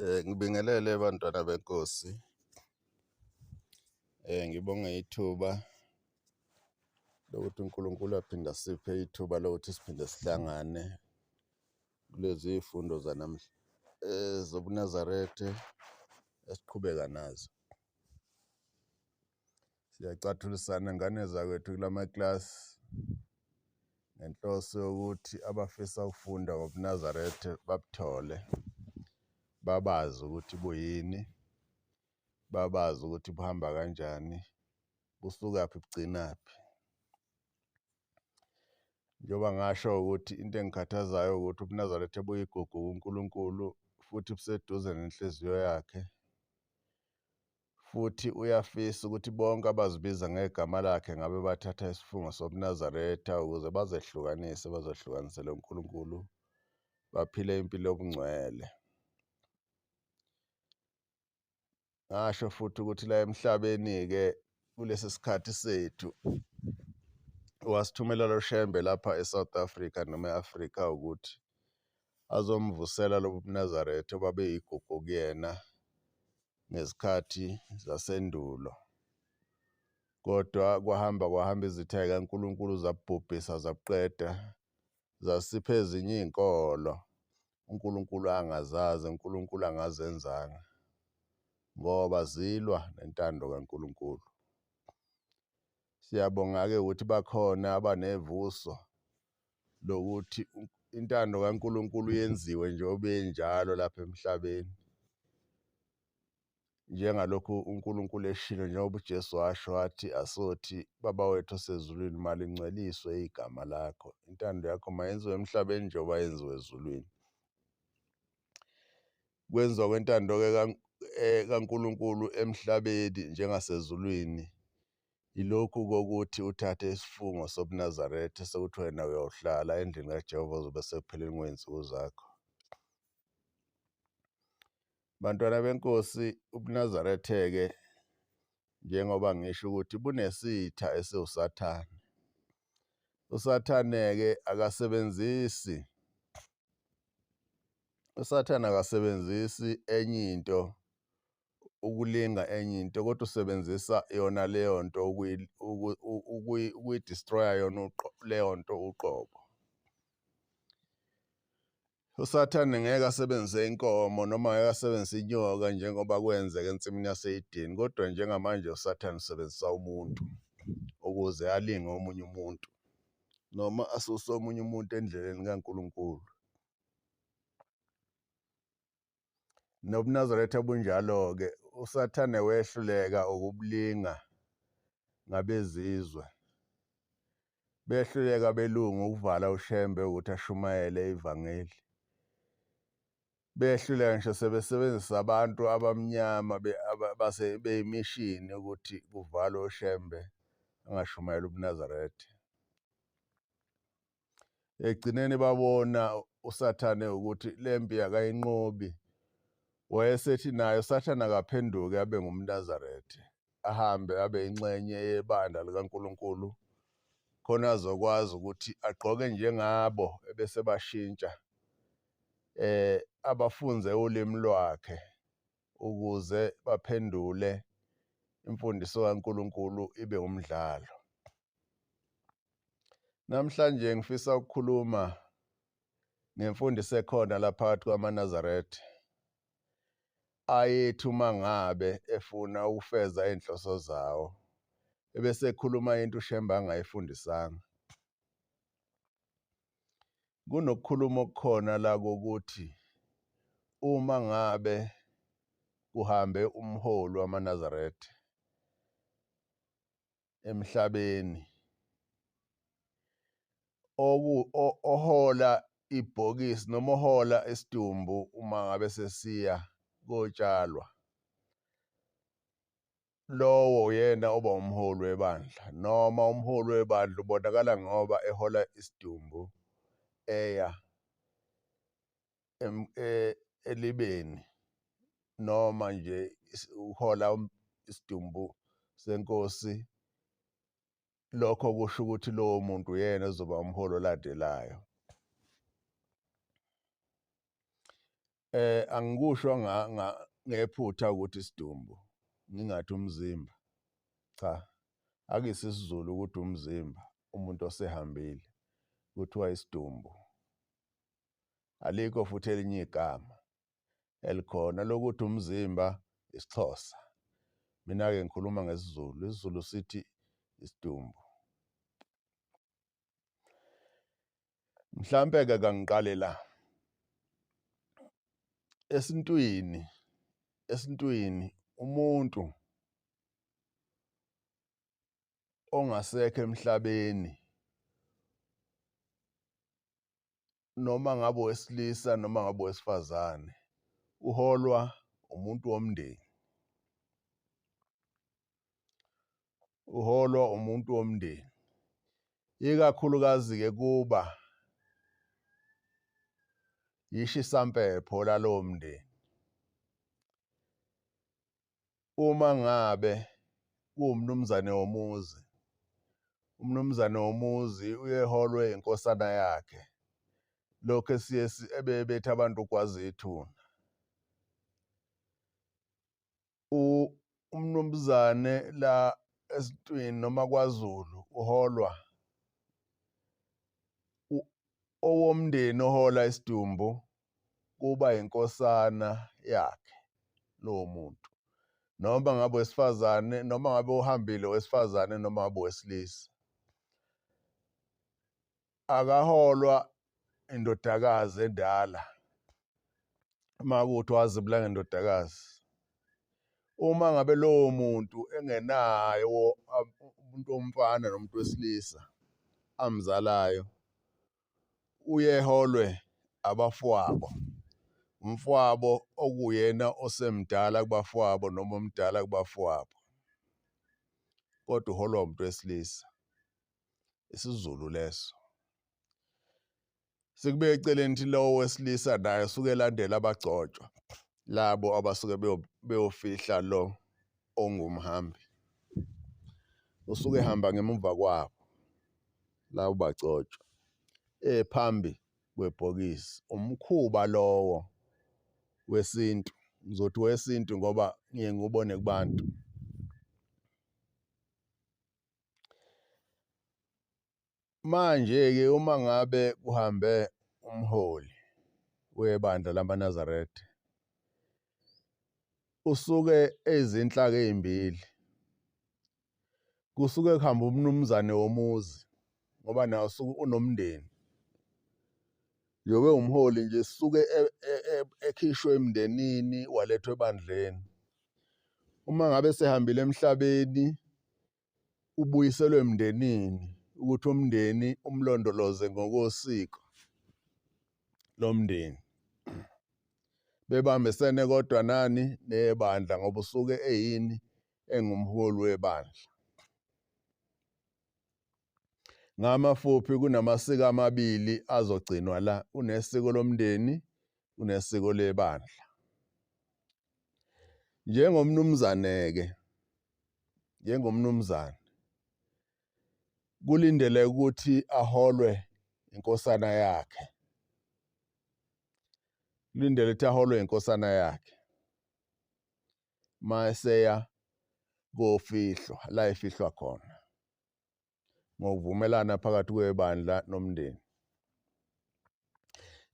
Ngibingelele bantwana benkosi, ngibonge ithuba lokuthi uNkulunkulu aphinde asiphe ithuba lokuthi siphinde sihlangane kulezi y'fundo zobuNazaretha esiqhubeka nazo. Siyacathulisana ngane zakwethu kulamakilasi ngenhloso yokuthi abafisa ukufunda ngobuNazaretha babuthole, babazi ukuthi buyini, babazi ukuthi buhamba kanjani, busukaphi bugcinaphi. Njengoba ngasho ukuthi into engikhathazayo ukuthi ubuNazaretha buyigugu kuNkulunkulu futhi buseduze nenhliziyo yakhe, futhi uyafisa ukuthi bonke abazibiza ngegama lakhe ngabe bathatha isifungo sobuNazaretha ukuze bazehlukanise bazehlukanisele uNkulunkulu baphile impilo yobungcwele. Ngasho futhi ukuthi la emhlabeni-ke kulesi sikhathi sethu wasithumela lo Shembe lapha e-South Africa noma e-Afrika ukuthi azomvusela lobu buNazaretha obabeyigugu kuyena ngezikhathi zasendulo. Kodwa kwahamba kwahamba izitha y'kaNkulunkulu zabubhubhisa zabuqeda, zasipha ezinye iy'nkolo uNkulunkulu angazazi, uNkulunkulu angazenzanga ngoba zilwa nentando kaNkulunkulu. Siyabonga-ke ukuthi bakhona abanevuso lokuthi intando kaNkulunkulu yenziwe njengoba injalo lapha emhlabeni. Njengalokhu uNkulunkulu eshilo njengoba uJesu washo wathi asothi Baba wethu osezulwini malingcweliswe igama lakho, intando yakho mayenziwe emhlabeni njengoba yenziwe ezulwini. Kwenziwa kwentando-ke kaNkulunkulu emhlabeni njengasezulwini yilokhu kokuthi uthathe isifungo sobuNazaretha sokuthi wena uyohlala endlini kaJehova uzobe sekupheleni kwey'nsuku zakho. Bantwana benkosi, ubuNazaretha-ke njengoba ngisho ukuthi bunesitha esiwuSathane. USathane-ke akasebenzisi, uSathane akasebenzisi enye into ukulinga enye into kodwa usebenzisa yona leyo nto ukuyi-destroy-a yona leyo nto uqobo. USathane ngeke asebenzise inkomo noma ngeke asebenzise inyoka njengoba kwenzeka ensimini yase-Edeni, kodwa njengamanje uSathane usebenzisa umuntu ukuze alinge omunye umuntu noma asuse omunye umuntu endleleni kaNkulunkulu. NobuNazaretha bunjalo-ke, uSathane wehluleka ukubulinga ngabezizwe. Behluleka abelungu ukuvala uShembe ukuthi ashumayele ivangeli. Behluleka ngisho sebesebenzisa abantu abamnyama beyimishini ukuthi kuvalwe uShembe angashumayeli ubuNazaretha. Ekugcineni babona uSathane ukuthi le mpi akayinqobi. Wayesethi naye uSathane akaphenduke abe ngumNazaretha, ahambe abe ingxenye yebandla likaNkulunkulu khona azokwazi ukuthi agqoke njengabo ebese bashintsha abafunze ulimi lwakhe ukuze baphendule imfundiso kaNkulunkulu ibe umdlalo. Namhlanje ngifisa ukukhuluma ngemfundiso ekhona la phakathi kwamaNazaretha ayethi uma ngabe efuna ukufeza iy'nhloso zawo ebese ekhuluma into uShembe angayifundisanga. Kunokukhuluma okukhona la kokuthi uma ngabe kuhambe umholi wamaNazaretha emhlabeni ohola ibhokisi noma ohola isidumbu uma ngabe sesiya kotshalwa, lowo uyena oba umholi webandla noma umholi webandla ubonakala ngoba ehola isidumbu eya elibeni noma nje uhola isidumbu senkosi. Lokho kusho ukuthi lowo muntu uyena ozoba umholi olandelayo. Angikusho ngephutha ukuthi isidumbu ngingathi umzimba, cha, akuyisi isiZulu ukuthi umzimba umuntu osehambile, kuthiwa isidumbu. Alikho futhi elinye igama elikhona lokuthi umzimba isiXhosa. Mina-ke ngikhuluma ngesiZulu, isiZulu sithi isidumbu. Mhlampe-ke kangiqale la. Esintwini, esintwini umuntu ongasekho emhlabeni noma ngabe owesilisa noma ngabe owesifazane uholwa umuntu womndeni. Uholwa umuntu womndeni. Ikakhulukazi-ke kuba yishisampepho lalowo mndeni. Uma ngabe kuwumnumzane womuzi, umnumzane womuzi uyeholwe inkosana yakhe, lokhu esiye ebebethi abantu ugwaza ithuna. Umnumzane la esintwini noma kwaZulu uholwa owomndeni ohola isidumbu kuba inkosana yakhe lowo muntu noma ngabe wesifazane noma ngabe uhambile wesifazane noma ngabe wesilisa akaholwa indodakazi endala uma kuwukuthi wazibula ngendodakazi uma ngabe lowo muntu engenayo umuntu womfana nomuntu wesilisa amzalayo uyeholwe abafowabo umfowabo okuyena osemdala kubafowabo noma omdala kubafowabo kodwa uholwa umuntu wesilisa isiZulu leso Sikubeke eceleni ukuthi lowo wesilisa naye usuke elandela abagcotshwa labo abasuke beyofihla lo ongumhambi. Usuke ehamba ngemuva kwabo labo bagcotshwa ephambi kwebhokisi. Umkhuba lowo wesintu, ngizothi wesintu ngoba ngiye ngiwubone kubantu. Manje-ke uma ngabe kuhambe umholi webandla lamaNazaretha usuke ezinhlaka ezimbili kusuke kuhamba umnumzane womuzi ngoba nawo usuke unomndeni njengoba ewumholi nje suke e, e, e, ekhishwe emndenini walethwa ebandleni uma ngabe sehambile emhlabeni ubuyiselwe emndenini ukuthi umndeni umlondoloze ngokosiko lomndeni bebambisene kodwa nani nebandla ngoba usuke eyini engumholi webandla ngamafuphi kunamasiko amabili azogcinwa la kunesiko lomndeni kunesiko lebandla njengomnumzane-ke njengomnumzane kulindeleke ukuthi aholwe inkosana yakhe kulindele ukuthi aholwe inkosana yakhe mayeseya kofihlwa la efihlwa khona ngokuvumelana phakathi kwebandla nomndeni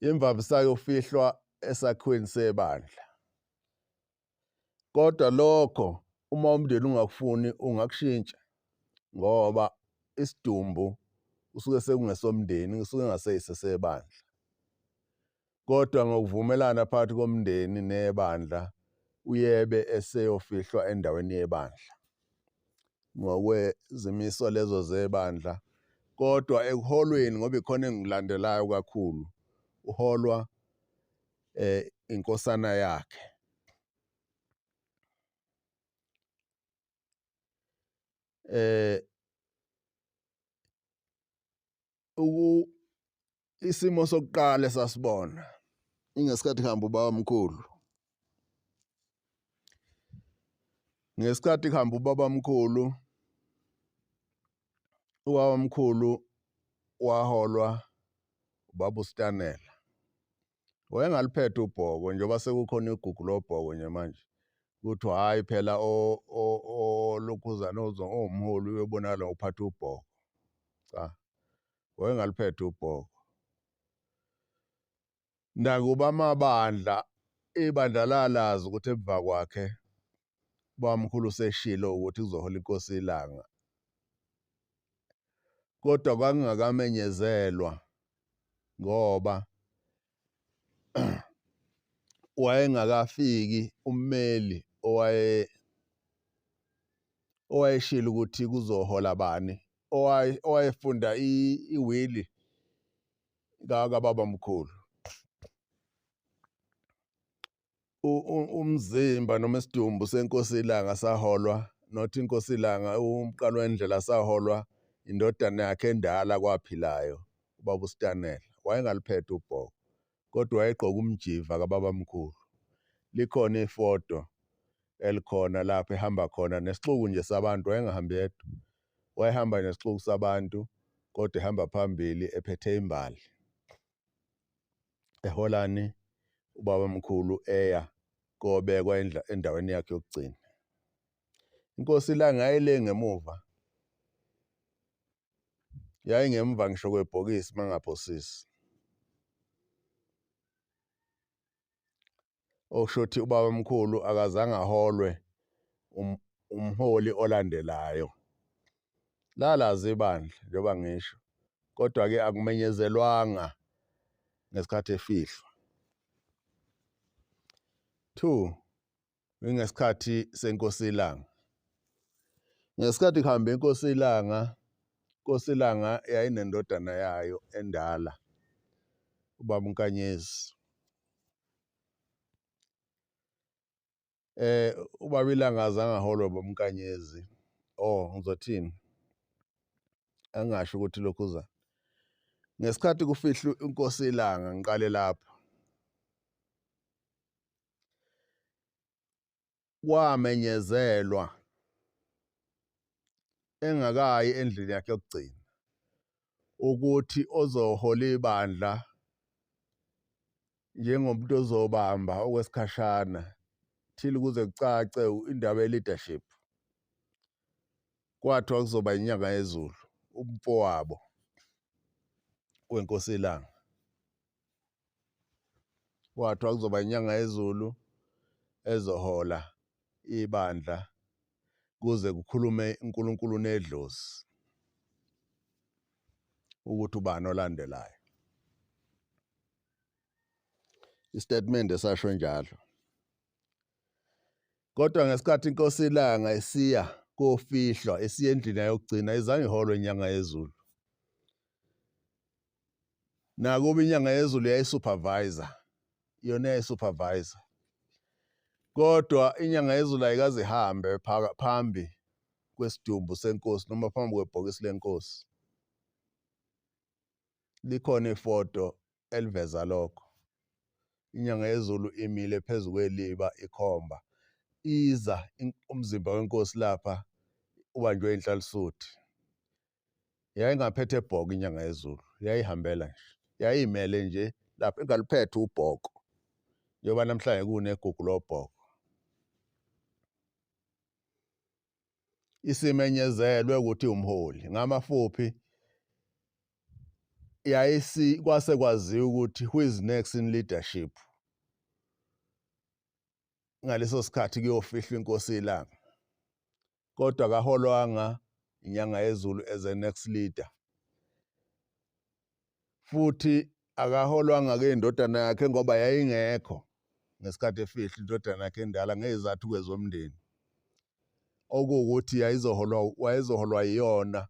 imvamisa yofihlwa esakhiweni sebandla Kodwa lokho uma umndeni ungakufuni ungakushintsha ngoba isidumbu kusuke sekungesomndeni kusuke ngaseyise sebandla. Kodwa ngokuvumelana phakathi komndeni nebandla uyebe eseyofihlwa endaweni yebandla ngokwezimiso lezo zebandla kodwa ekuholweni ngoba ikhona engilandelayo kakhulu uholwa eh inkosana yakhe eh uku isimo sokuqala esasibona ingesikhathi kuhamba ubaba mkhulu ngesikhathi kuhamba ubaba mkhulu ubaba mkhulu waholwa ubaba uStanela. Wayengaluphethe ubhoko njengoba sekukhona igugu lobhoko nje manje. Kuthiwa hhayi phela olokhuzana owumholi uyobonakala ngokuphatha ubhoko. Cha, wayengaluphethe ubhoko. Nakuba amabandla, ibandla lalazi ukuthi emva kwakhe ubamkhulu useshilo ukuthi kuzohola inkosi iLanga. Kodwa kwakungakamenyezelwa ngoba wayengakafiki ummeli owaye owayeshilo ukuthi kuzohola bani owayefunda iwili kababamkhulu. Umzimba noma isidumbu senkosi iLanga saholwa not inkosi iLanga umqalo wendlela saholwa indodana yakhe endala kwaphilayo ubaba uStanela. Wayengaluphethe ubhoko kodwa wayegqoka umjiva kababamkhulu. Likhona ifoto elikhona lapho ehamba khona nesixuku nje sabantu, wayengahambi yedwa, wayehamba nesixuku sabantu kodwa ehamba phambili ephethe imbali. Eholani ubabamkhulu eya kobekwa endaweni yakhe yokugcina. Inkosi iLanga yayile ngemuva, yayingemva ngisho kwebhokisi mangaphosisi. Okusho ukuthi ubabamkhulu akazange aholwe umholi olandelayo. Lalazi ibandla njengoba ngisho, kodwa-ke akumenyezelwanga ngesikhathi efihlwa. 2 ingesikhathi senkosi iLanga. Ngesikhathi kuhambe inkosi iLanga, inkosi iLanga yayinendodana yayo endala, ubaba uNkanyezi. Ubaba iLanga azange aholwe ubaba uNkanyezi. Oh, ngizothini? Angingasho ukuthi lokhuza. Ngesikhathi kufihlwa inkosi iLanga, ngiqale lapho. Kwamenyezelwa engakayi endlini yakhe yokugcina ukuthi ozohola ibandla njengomuntu ozobamba okwesikhashana till kuze kucace indaba ye-leadership. Kwathiwa kuzoba inyanga yezulu umfowabo wenkosi iLanga. Kwathiwa kuzoba inyanga yezulu ezohola ibandla kuze kukhulume uNkulunkulu nedlozi ukuthi ubani olandelayo. Isitatimende sasho njalo. Kodwa ngesikhathi inkosi iLanga isiya kofihlwa isiya endlini yokugcina izange iholwe inyanga yezulu. Nakuba inyanga yezulu yayisupervisor, yona yayisupervisor. Kodwa inyanga yezulu ayikaze ihambe phambi kwesidumbu senkosi noma phambi kwebhokisi lenkosi. Likhona ifoto eliveza lokho. Inyanga yezulu imile phezu kweliba ikhomba. Iza umzimba wenkosi lapha ubanjwe inhlalisuthi. Yayingaphethe bhoko inyanga yezulu, yayihambela nje. Yayimele nje lapha ingaluphethe ubhoko. Njengoba namhlanje kunegugu lobhoko. Isimenyezelwe ukuthi umholi ngamafuphi yayisi kwase kwaziwa ukuthi who is next in leadership ngaleso sikhathi kuyofihlwa inkosi iLanga kodwa kaholwanga inyanga yezulu as a next leader futhi akaholwanga ke indodana yakhe ngoba yayingekho ngesikhathi efihla indodana yakhe endala ngezathu kwezomndeni okuwukuthi yayizoholwa wayezoholwa yiyona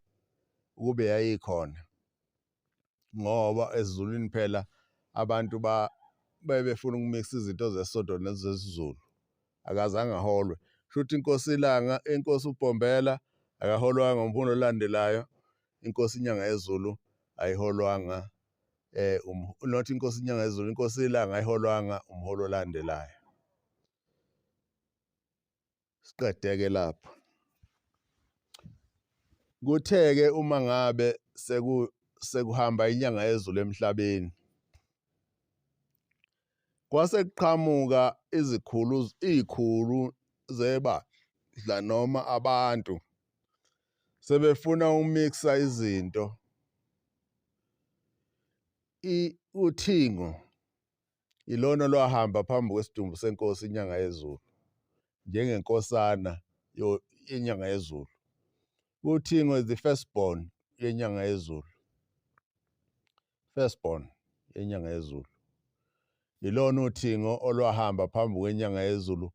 ukube yayikhona ngoba esiZulwini phela abantu ba bebefuna ukumikisa izinto zesonto nezesiZulu akazange aholwe shuthi inkosi iLanga inkosi uBhombela akaholwanga umholi olandelayo inkosi inyanga yezulu ayiholwanga eh um, not inkosi inyanga yezulu inkosi iLanga ayiholwanga umholi olandelayo siqedeke lapho kutheke uma ngabe seku sekuhamba inyanga yezulu emhlabeni. Kwase kuqhamuka izikhulu, iy'khulu zebandla noma abantu sebefuna ukumiksa izinto. Uthingo ilona olwahamba phambi kwesidumbu senkosi iNyangayezulu njengenkosana yeNyangayezulu. Uthingo is the first born yeNyangayezulu, first born yeNyangayezulu. Ilona uthingo olwahamba phambi kweNyangayezulu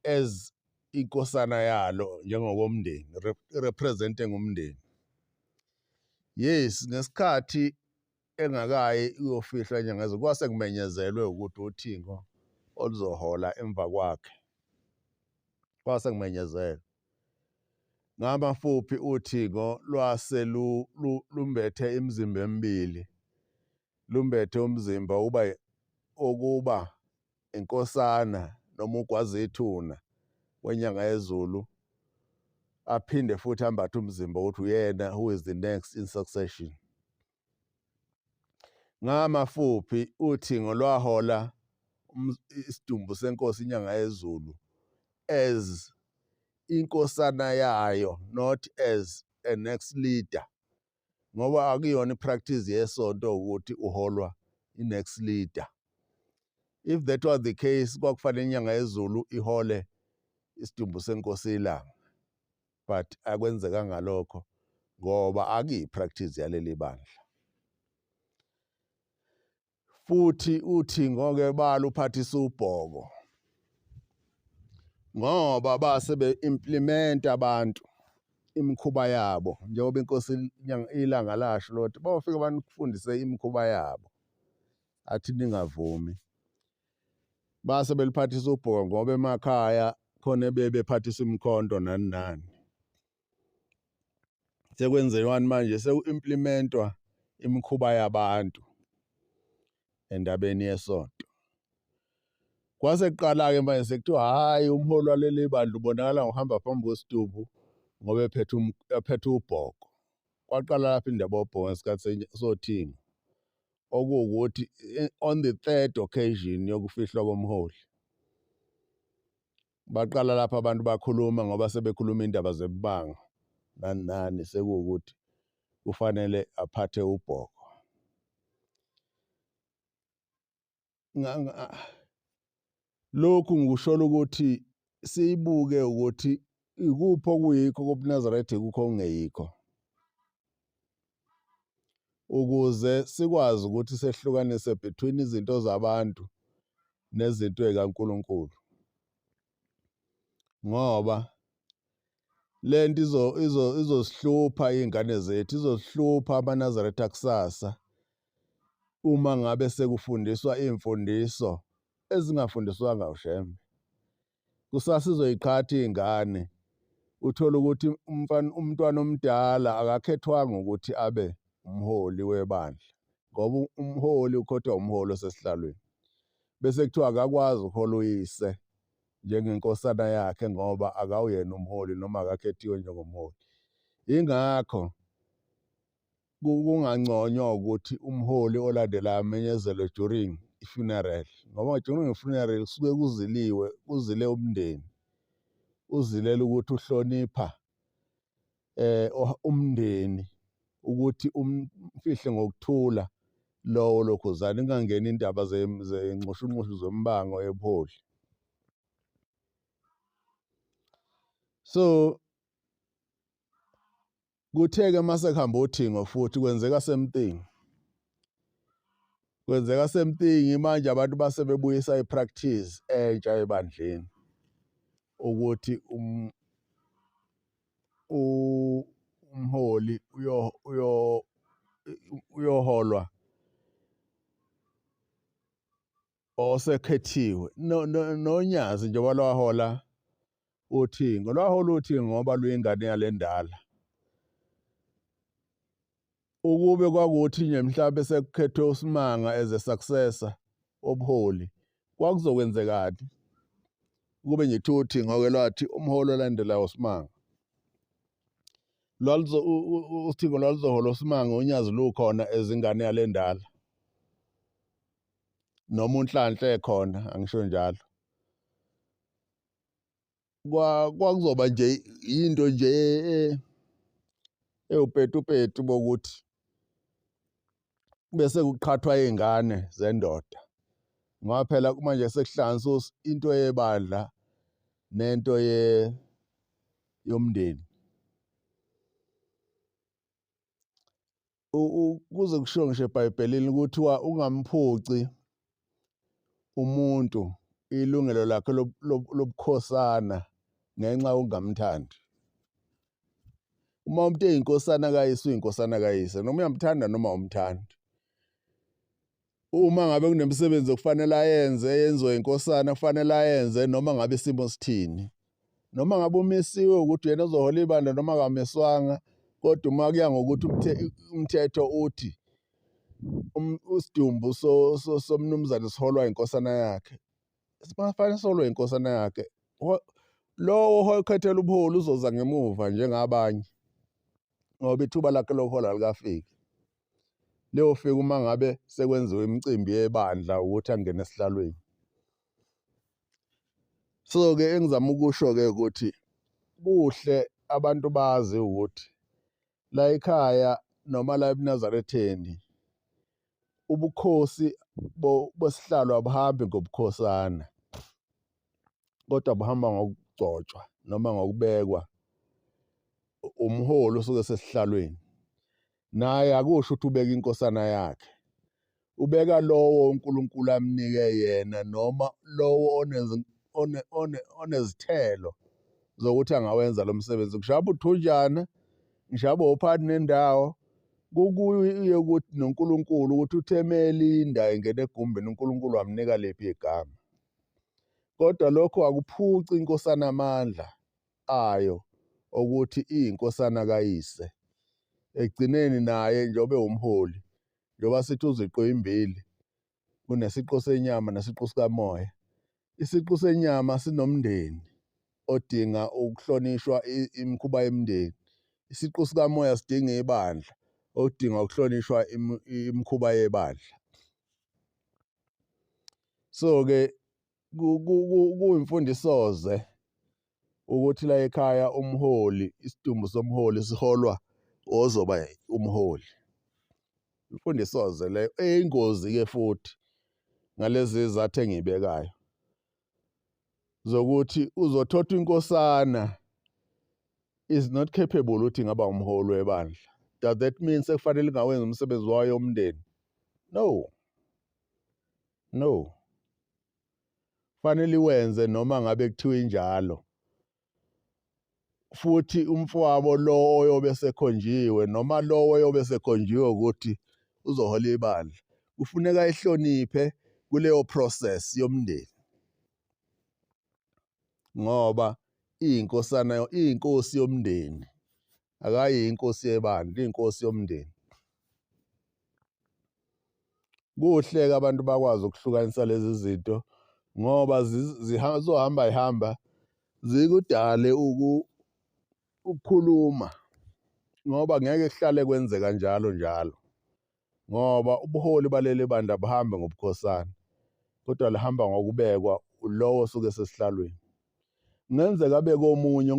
as inkosana yalo njengokomndeni, representing umndeni. Yes, ngesikhathi engakayi uyofihlwa iNyangayezulu kwase kumenyezelwe ukuthi uthingo oluzohola emva kwakhe, kwase kumenyezelwe. Ngamafuphi uthingo lwase lumbethe imizimba emibili, lumbethe umzimba uba ukuba inkosana noma ugwazithuna weNyangayezulu, aphinde futhi ambathe umzimba ukuthi uyena who is the next in succession. Ngamafuphi uthingo lwahola isidumbu senkosi iNyangayezulu as inkosana yayo, not as a next leader, ngoba akuyona i-practice yesonto ukuthi uholwa i-next leader. If that was the case, kwakufanele iNyangayezulu ihole isidumbu senkosi iLanga, but akwenzekanga lokho ngoba akuyi-practice yaleli bandla. Futhi uthingo-ke baluphathisa ubhoko ngoba base be-implementa abantu imikhuba yabo, njengoba inkosi iLanga lasho lokuthi bawufike banifundise imikhuba yabo, athi ningavumi. Base beliphathisa ubhoko ngoba emakhaya khona ebebephathisa imikhonto nani nani. Sekwenziwani manje? Seku-implementwa imikhuba yabantu endabeni yesonto. Kwase kuqala-ke manje sekuthiwa hhayi, umholi waleli bandla ubonakala ngokuhamba phambi kwesidumbu ngoba ephethe ephethe ubhoko. Kwaqala lapho indaba yobhoko ngesikhathi sothingo, okuwukuthi on the third occasion yokufihlwa komholi. Baqala lapho abantu bakhuluma ngoba sebekhuluma indaba zemibango nani nani, sekuwukuthi kufanele aphathe ubhoko. Lokhu ngikushola ukuthi siyibuke ukuthi ikuphi okuyikho kobuNazaretha, ikuphi okungeyikho, ukuze sikwazi ukuthi sehlukanise between izinto zabantu nezinto ezikaNkulunkulu, ngoba lento izosihlupha iy'ngane zethu, izosihlupha amaNazaretha kusasa uma ngabe sekufundiswa iy'mfundiso ezingafundiswanga uShembe. Kusasa izoyiqhatha iy'ngane, uthole ukuthi umfana, umntwana omdala akakhethwanga ukuthi abe umholi webandla, ngoba umholi ukhethwa umholi osesihlalweni, bese kuthiwa akakwazi ukuhola uyise njengenkosana yakhe ngoba akawuyena umholi noma akakhethiwe njengomholi. Ingakho kunganconywa ukuthi umholi olandelayo amenyezelwe during i-funeral, ngoba during i-funeral kusuke kuziliwe, kuzile umndeni, uzilela ukuthi uhlonipha umndeni ukuthi umfihle ngokuthula lowo lokhuzana, ingangeni indaba zenxushunxushu zombango ebuholi. So kuthe-ke mase kuhamba uthingo futhi kwenzeka same thing, kwenzeka same thing. Manje abantu base bebuyisa i-practice entsha ebandleni ukuthi umholi uyoholwa osekhethiwe. Nonyazi njengoba lwahola uthingo, lwahola uthingo ngoba luyingane yalendala. Ukube kwakuthi nje mhlawumbe sekukhethwe uSimanga as a successor wobuholi, kwakuzokwenzekani? Kube nje kuthiwa uthingo-ke lwathi umholi olandelayo uSimanga, uthingo lwaluzohola uSimanga, unyazi lukhona ezingane yalendala. Noma uNhlanhla ekhona, angisho njalo. Kwakuzoba nje into nje ewupetupetu bokuthi bese kuqhathwa iy'ngane zendoda ngoba phela manje sekuhlanganiswa into yebandla nento yomndeni. Kuze kushiwo ngisho eBhayibhelini kuthiwa ungamphuci umuntu ilungelo lakhe lobukhosana ngenxa yokungamthandi. Uma umuntu eyinkosana kayise uyinkosana kayise noma uyamthanda noma awumthandi. Uma ngabe kunemisebenzi okufanele ayenze yenziwe inkosana kufanele ayenze noma ngabe isimo sithini. Noma ngabe umisiwe ukuthi uyena ozohola ibandla noma akamiswanga kodwa uma kuya ngokuthi umthetho uthi isidumbu somnumzane siholwa inkosana yakhe, sifanele siholwe inkosana yakhe. Lowo okhethela ubuholi uzoza ngemuva njengabanye ngoba ithuba lakhe lokuhola alikafiki. Liyofika uma ngabe sekwenziwe imicimbi yebandla ukuthi angene esihlalweni. So-ke engizama ukusho-ke ukuthi kuhle abantu bazi ukuthi la ekhaya noma la ebuNazaretheni ubukhosi besihlalo abuhambi ngobukhosana kodwa buhamba ngokugcotshwa noma ngokubekwa umholi osuke esesihlalweni. Naye akusho ukuthi ubeka inkosana yakhe, ubeka lowo uNkulunkulu amnike yena noma lowo onezithelo zokuthi angawenza lo msebenzi. Ngisho uthunjana, ngisho ophathi nendawo, kukuye ukuthi noNkulunkulu ukuthi uthe melinda engena egumbini uNkulunkulu wamnika liphi igama. Kodwa lokho akuphuci inkosana amandla ayo okuthi iyinkosana kayise. Ekugcineni naye njengoba ewumholi, njengoba sithi uziqu ezimbili, kunesiqu senyama nesiqu sikamoya. Isiqu senyama sinomndeni odinga ukuhlonishwa imikhuba yemindeni. Isiqu sikamoya sidinga ibandla odinga ukuhlonishwa imikhuba yebandla. So-ke kuyimfundisoze ukuthi la ekhaya umholi, isidumbu somholi siholwa ozoba umholi. Imfundisoze leyo eyingozi-ke futhi ngalezi zizathu engiyibekayo zokuthi uzothotha inkosana is not capable ukuthi ingaba umholi webandla. Does that mean sekufanele ingawenzi umsebenzi wayo womndeni? No. No. Fanele iwenze noma ngabe kuthiwa injalo. Futhi umfowabo lo oyobe sekhonjiwe noma lowo oyobe sekhonjiwe ukuthi uzohola ibandla kufuneka ihloniphe kuleyo process yomndeni ngoba iyinkosana iyinkosi yomndeni akayi inkosi yebandla inkosi yomndeni. Kuhle-ke abantu bakwazi ukuhlukanisa lezi zinto ngoba zizohamba zihamba zikudale ukukhuluma ngoba ngeke kuhlale kwenzeka njalo njalo ngoba ubuholi baleli bandla buhambe ngobukhosana kodwa lihamba ngokubekwa lowo osuke esesihlalweni. Kungenzeka abe komunye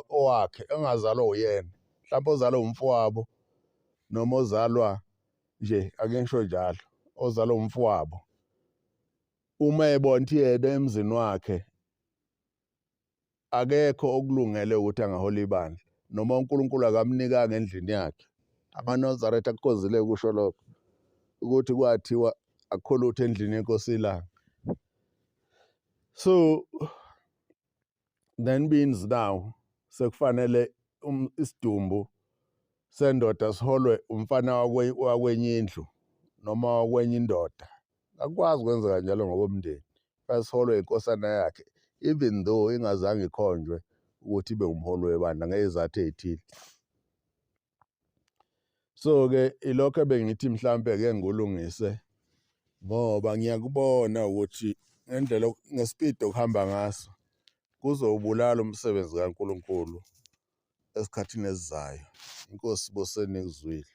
owakhe engazalwa uyena mhlawumbe ozalwa umfowabo noma ozalwa nje ake ngisho njalo ozalwa umfowabo uma ebona ukuthi yena emzini wakhe akekho okulungele ukuthi angahola ibandla noma uNkulunkulu akamnikanga endlini yakhe. AmaNazaretha akukhonzile ukusho lokho ukuthi kwathiwa akukho lutho endlini yenkosi ilanga. So that means now sekufanele isidumbu sendoda siholwe umfana wakwenye indlu noma wakwenye indoda. Akukwazi kwenzeka njalo ngokomndeni. Basiholwe inkosana yakhe even though ingazange ikhonjwe ukuthi ibe umholi webandla ngezizathu ey'thile. So-ke ilokho ebengithi mhlampe ke ngikulungise ngoba ngiyakubona ukuthi ngendlela ngesipidi okuhamba ngaso kuzowubulala umsebenzi kaNkulunkulu esikhathini esizayo. Inkosi ibusise enikuzwile.